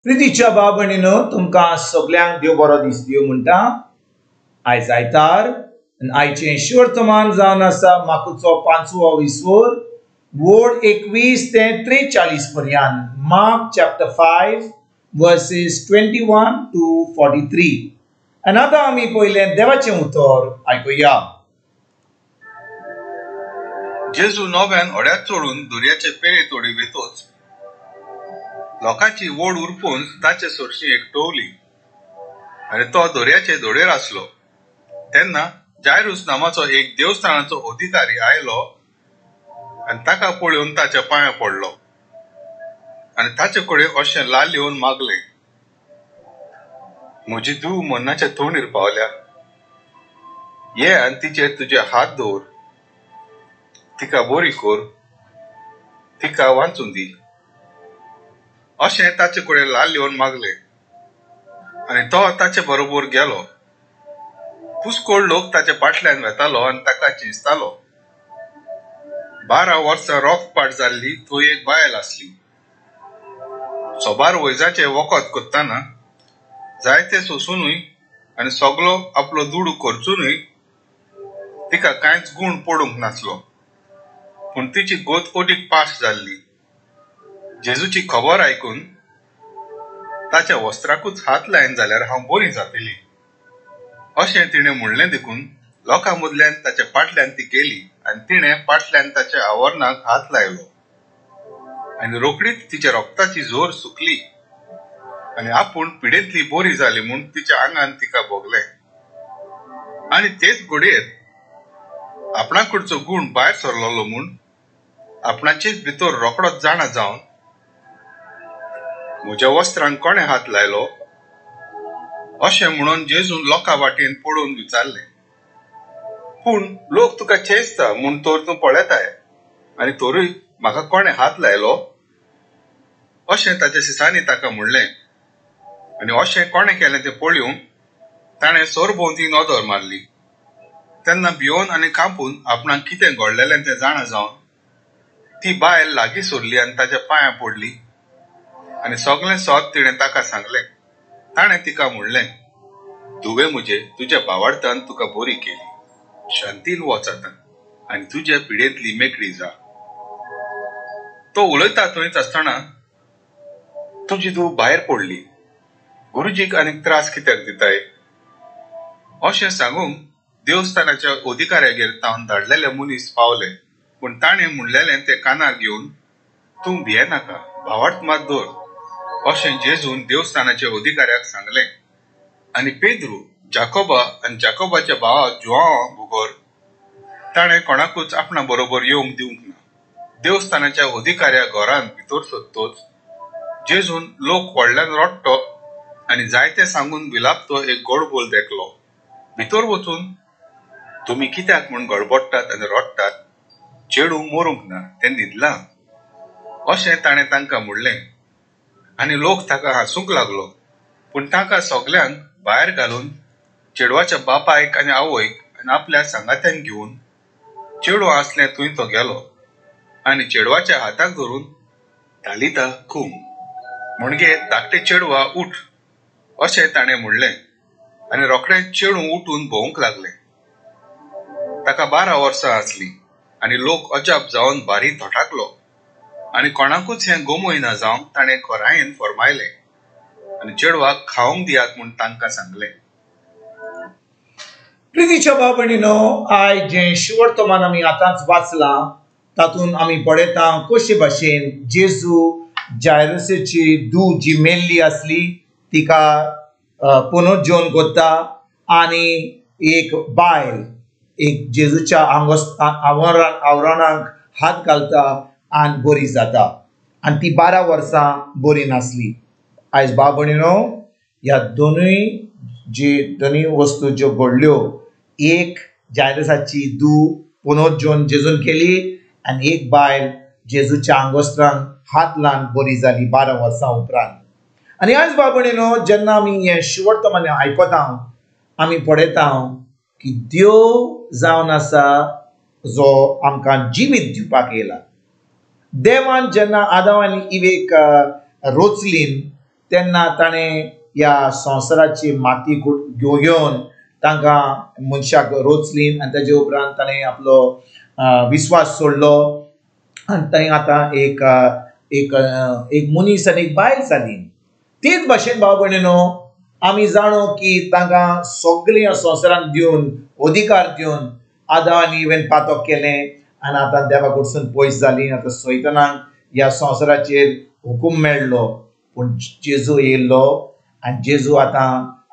प्रितीच्या भाव भयणीनो, तुमकां सगल्यांक देव बरो दीस दिवं म्हणटा. आयज आयतार आनी आयचें शिवर्तमान जावन आसा माकुचो पांचवो विसोर वोड 21 ते 43 पर्यंत. Mark chapter 5 verses 21 to 43. आनी आतां आमी पयलें देवाचें उतर आयकुया. जेजू नव्यान होड्यात चडून दर्याचे पेरे तोडी वेतोच लोकांची वोड उरपून ताचे सरशी एकटवली आनी तो दर्याचे धडेर आसलो. तेन्ना जायरूस नामाचो एक देवस्थानाचो अधिकारी आयलो आनी ताका पळोवन ताच्या पांया पडलो आनी ताचे कडेन अशें लाल येवन मागलें, म्हजी धूव मरणाच्या तोंडीर पावल्या, ये आनी तिचेर तुजे हात दवर, तिका बरी कर, तिका वाचून दी. अशें ताचे कडेन लाल येवन मागलें आनी तो ताचे बरोबर गेलो. पुस्कोळ लोक ताच्या फाटल्यान वेतालो आनी ताका चिंचतालो. 12 वर्सां रोगपाट जाल्ली थंय एक बायल आसली. सोबार वैजाचें वखद करतना जायते सोंसुनूय आनी सगलो आपलो दुडू खर्चुनूय तिका कांयच गूण पडूंक नासलो. पूण तिची गोत अदीक पास जाल्ली. जेजूची खबर आयकून ताच्या वस्त्राकूच हात लायन जाल्यार हांव बरी जातली अशें तिणें म्हणलें. देखून लोकां मदल्यान ताच्या फाटल्यान ती गेली आनी तिणें फाटल्यान ताच्या आवरणाक हात लायलो आनी रोखडीच तिच्या रक्ताची जोर सुकली आनी आपूण पिडेंतली बरी जाली म्हूण तिच्या आंगान तिका भोगलें. आनी तेच घडयेर आपणाकडचो गूण भायर सरलेलो म्हूण आपणाचेच भितर रोखडोच जाणा जावन म्हज्या वस्त्रांक कोणें हात लायलो अशें म्हणून जेजून लोकां वाटेन पळोवन विचारलें. पूण लोक तुका चेंचता म्हूण तर तूं पळयताय आनी तरूय म्हाका कोणें हात लायलो अशें ताच्या सिसांनी ताका म्हणलें. आनी अशें कोणें केलें तें पळोवन ताणें सरभोंवती नदर मारली. तेन्ना भियोन आनी कांपून आपणाक कितें घडलेलें तें जाणा जावन ती बायल लागीं सरली आनी ताच्या पांयां पडली आनी सगलें सत तिणें ताका सांगलें. ताणें तिका म्हणलें, धुवे म्हजे, तुज्या भावार्थान तुका बरी केली, शांतीन वच आतां आनी तुज्या पिडेंतली मेकळी जा. तो उलयता थंयच आसतना तुजी धूव भायर पडली, गुरुजीक आनीक त्रास कित्याक दिताय अशें सांगूंक देवस्थानाच्या अधिकाऱ्यागेर तावन धाडलेले मनीस पावले. पूण ताणें म्हणलेलें तें कानार घेवन तूं भियेनाका, भावार्थ मात दवर अशें जेजून देवस्थानाच्या अधिकाऱ्याक सांगलें. आनी पेद्रू, जाकोबा आनी जाकोबाच्या भावा जुआंवा बगर ताणें कोणाकूच आपणा बरोबर येवंक दिवंक ना. देवस्थानाच्या अधिकाऱ्या घरांत भितर सरतोच जेजून लोक व्हडल्यान रडटो आनी जायते सांगून विलापतो एक गोडबोल देखलो. भितर वचून तुमी कित्याक म्हूण गडबडटात आनी रडटात, चेडूं मरूंक ना, तें न्हिदलां अशें ताणें तांकां म्हणलें. आनी लोक ताका हांसूंक लागलो. पूण तांकां सगल्यांक भायर घालून चेडवाच्या बापायक आनी आवयक आनी आपल्या सांगात्यांक घेवन चेडूं आसलें थंय तो गेलो आनी चेडवाच्या हाताक धरून तालिता खूम म्हणजे धाकटे चेडवा उठ अशें ताणें म्हणलें. आनी रोखडें चेडूं उठून भोंवंक लागलें. ताका 12 वर्सां आसलीं आनी लोक अजाप जावन भारी थटाकलो आनी कोणाकूच हें गोमय ना जावंक ताणें खोरायेन फर्मायलें आनी चेडवाक खावंक दियात म्हूण तांकां सांगलें. प्रितीच्या भाव भयणीनो, आयज जें शिवर्तमान आमी आतांच वाचलां तातूंत आमी पळयता कशे भाशेन जेजू जायरसाची धूव जी मेल्ली आसली तिका पुनर्जीवन करता आनी एक बायल एक जेजूच्या आवरणाक हात घालता आनी बरी जाता आनी ती 12 वर्सां बरी नासली. आयज भाव भयणीनो, ह्या दोनूय जी दोनूय वस्तू ज्यो घडल्यो, एक जायरसाची धूव पुनर्जीवन जेजून केली आनी एक बायल जेजूच्या आंगोस्त्रान हात लावन बरी जाली 12 वर्सां उपरांत. आनी आयज भाव भयणीनो, जेन्ना आमी हें शिवर्तमान आयकता आमी पळयता की देव जावन आसा जो आमकां जिवीत दिवपाक येयला. देवान जेन्ना आदाव आनी इवेक रोचलीन तेन्ना ताणें ह्या संवसाराची माती घेवन तांकां मनशाक रोचली आनी ताजे उपरांत ताणें आपलो विस्वास सोडलो आनी थंय आतां एक एक एक मनीस आनी एक बायल जाली. तेच भाशेन भाव भयणीनो आमी जाणो की तांकां सगळें संवसारान दिवन अधिकार दिवन आदाम आनी इवेन पातक केलें आनी आतां देवा कडसून पयस जाली. आतां सैतानाक ह्या संवसाराचेर हुकूम मेळ्ळो. पूण जेजू येयल्लो आनी जेजू आतां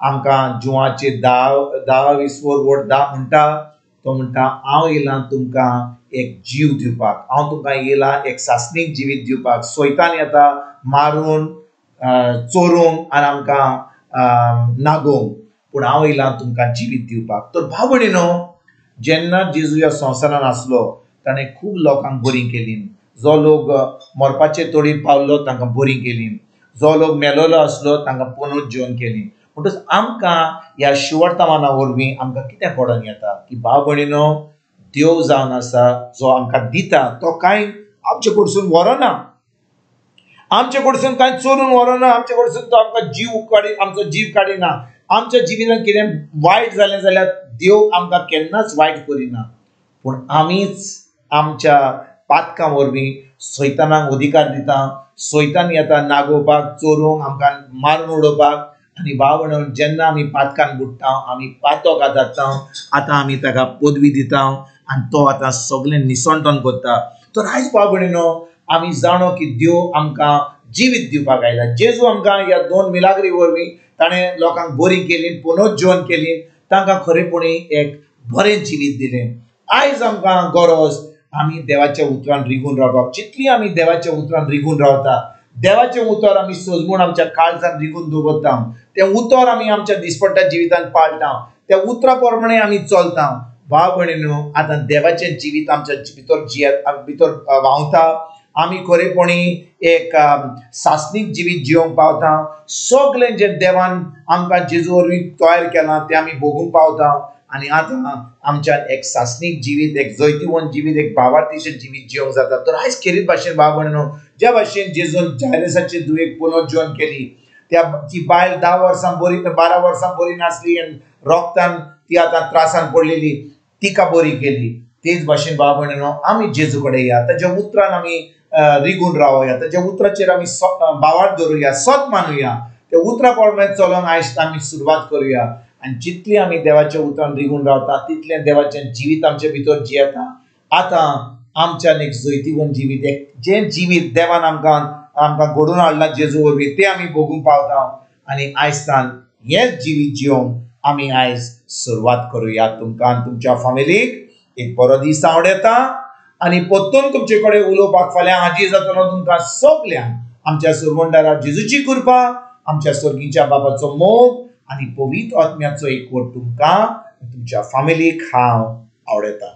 आमकां जुवाचे 10 20 वट 10 म्हणटा. तो म्हणटा हांव येयलां तुमकां एक जीव दिवपाक, हांव तुमकां येयलां एक सासणीक जिवीत दिवपाक. सैतान येता मारून चोरूंक आनी आमकां नागोवंक, पूण हांव येयलां तुमकां जिवीत दिवपाक. तर भाव भयणीनो जेन्ना जेजू ह्या संवसारान आसलो ताणें खूब लोकांक बरी केली. जो लोक मरपाचे तोडीर पावलो तांकां बरी केली, जो लोक मेलोलो आसलो तांकां पुनूच जेवन केली. म्हणटच आमकां ह्या शिवर्तमाना वरवीं आमकां कितें कळोन येता की भाव भयणीनो देव जावन आसा जो आमकां दिता तो कांय आमचे कडसून व्हरना, आमचे कडसून कांय चोरून व्हरना, आमचे कडसून तो आमकां जीव काडी, आमचो जीव काडिना. आमच्या जिवितांत कितें वायट जालें जाल्यार देव आमकां केन्नाच वायट करिना, पूण आमीच आमच्या पातकां वरवीं सैतानाक अधिकार दिता. सैतान येता नागोवपाक, चोरूंक, आमकां मारून उडोवपाक. आनी भाव म्हणून जेन्ना आमी पातकान बुडटा आमी पातक आदारता, आतां आमी ताका पदवी दिता आनी तो आतां सगळें निसणटण करता. तर आयज भाव भयणीनो आमी जाणो की देव आमकां जिवीत दिवपाक आयला. जेजू आमकां ह्या 2 मिलाग्री वरवीं ताणें लोकांक बरी केली, पुनोच जेवण केली, तांकां खरेपणी एक बरें जिवीत दिलें. आयज आमकां गरज आमी देवाच्या उतरान रिगून रावपाक. जितली आमी देवाच्या उतरान रिगून रावता, देवाचें उतर आमी सजमून आमच्या काळजान रिगून दवरता, तें उतर आमी आमच्या दिसपट्ट्या जिवितान पाळटा, त्या उतरा प्रमाणे आमी चलता. भाव भयणीनो आतां देवाचें जिवीत आमच्या भितर जियेत भितर व्हांवता. आमी खरेपणी एक सासणीक जिवीत जिवंक पावता. सगळें जें देवान आमकां जेजू वरवीं तयार केलां तें आमी भोगूंक पावता. आनी आतां आमच्यान एक सासणीक जिवीत, एक जैतिवंत जिवीत, एक भावार्थीचें जिवीत जिवंक जाता. तर आयज खेरीत भाशेन भाव भयणीनो ज्या भाशेन जेजून जायरसाचे धुवेक पुनर्जीवन केली, त्या ती बायल 10 वर्सां बरी 12 वर्सां बरी नासली आनी रोगतान ती आतां त्रासान पडलेली, तिका बरी केली. तेच भाशेन भाव भयणीनो आमी जेजू कडेन या, ताच्या उतरान आमी रिगून रावया, ताच्या उतराचेर आमी भावार्थ धरुया, सत मानुया, त्या उतरा प्रमाणे चलोवंक आयज आमी सुरवात करुया. आनी जितली आमी देवाच्या उतरान रिगून रावता तितलें देवाचें जिवीत आमचे भितर जियेता. आतां आमच्यान एक जैतिवंत जिवीत, एक जें जिवीत देवान आमकां आमकां घडोवन हाडलां जेजू वरवीं तें आमी भोगूंक पावता. आनी आयजतान हेंच जिवीत जिवंक आमी आयज सुरवात करुया. तुमकां आनी तुमच्या फामिलीक एक बरो दीस आवडटा आनी परतून तुमचे कडेन उलोवपाक फाल्यां हाजीर जातलो. तुमकां सगल्यांक आमच्या सुरवंडारा जेजूची कृपा, आमच्या स्वर्गीच्या बाबाचो मोग आनी पवित्र आत्म्याचो एकवट तुमकां तुमच्या फामिलीक हांव आवडटा.